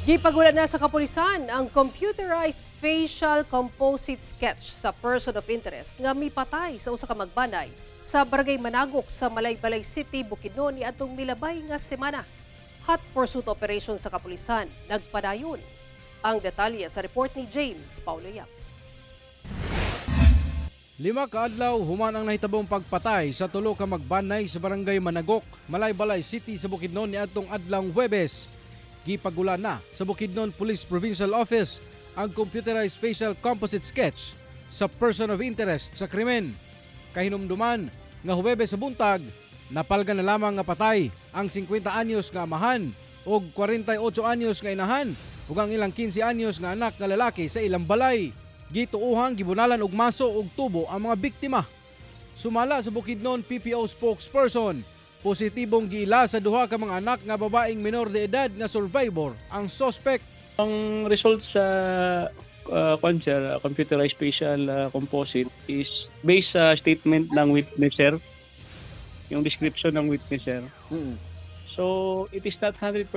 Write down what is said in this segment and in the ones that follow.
Gipagula na sa kapulisan ang computerized facial composite sketch sa person of interest nga mipatay sa usa ka magbanay sa Barangay Managok sa Malaybalay City, Bukidnon niadtong milabay nga semana. Hot pursuit operation sa kapulisan nagpadayon. Ang detalye sa report ni James Paulo Yap. 5 ka adlaw human ang nahitabong pagpatay sa tulo ka magbanay sa Barangay Managok, Malaybalay City sa Bukidnon niadtong adlawng Huwebes. Gipagula na sa Bukidnon Police Provincial Office ang computerized facial composite sketch sa person of interest sa krimen. Kahinumduman nga Huwebes sa buntag, napalga na lamang nga patay ang 50 anyos nga amahan ug 48 anyos nga inahan ug ang ilang 15 anyos nga anak nga lalaki sa ilang balay. Gituohang gibunalan og maso ug tubo ang mga biktima. Sumala sa Bukidnon PPO spokesperson, positibong giila sa duha ka mga anak nga babaeng menor de edad nga survivor ang suspect. Ang result sa kwan, sir, computerized facial composite is based sa statement ng witness, sir. Yung description ng witness, sir. So, it is not 100%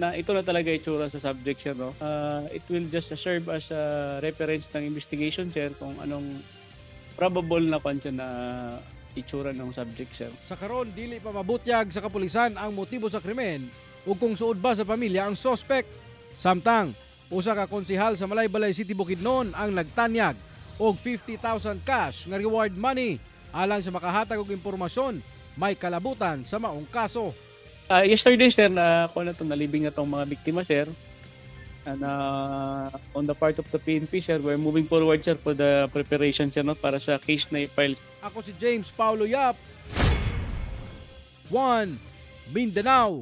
na ito na talaga itsura sa subject, sir, no? It will just serve as a reference ng investigation, sir, kung anong probable na kwan, sir, na itsura ng subject, sir. Sa karon, dili pa mabutyag sa kapulisan ang motibo sa krimen ug kung suod ba sa pamilya ang suspect. Samtang usa ka konsehal sa Malaybalay City, Bukidnon ang nagtanyag og 50,000 cash nga reward money alang sa makahatag og impormasyon may kalabutan sa maong kaso. Yesterday, sir, na kuha na to, nalibing na tong mga biktima, sir. And on the part of the PNP, sir, we're moving forward, sir, for the preparation, sir, no, para sa case na i-file. Ako si James Paulo Yap. 1 Mindanao.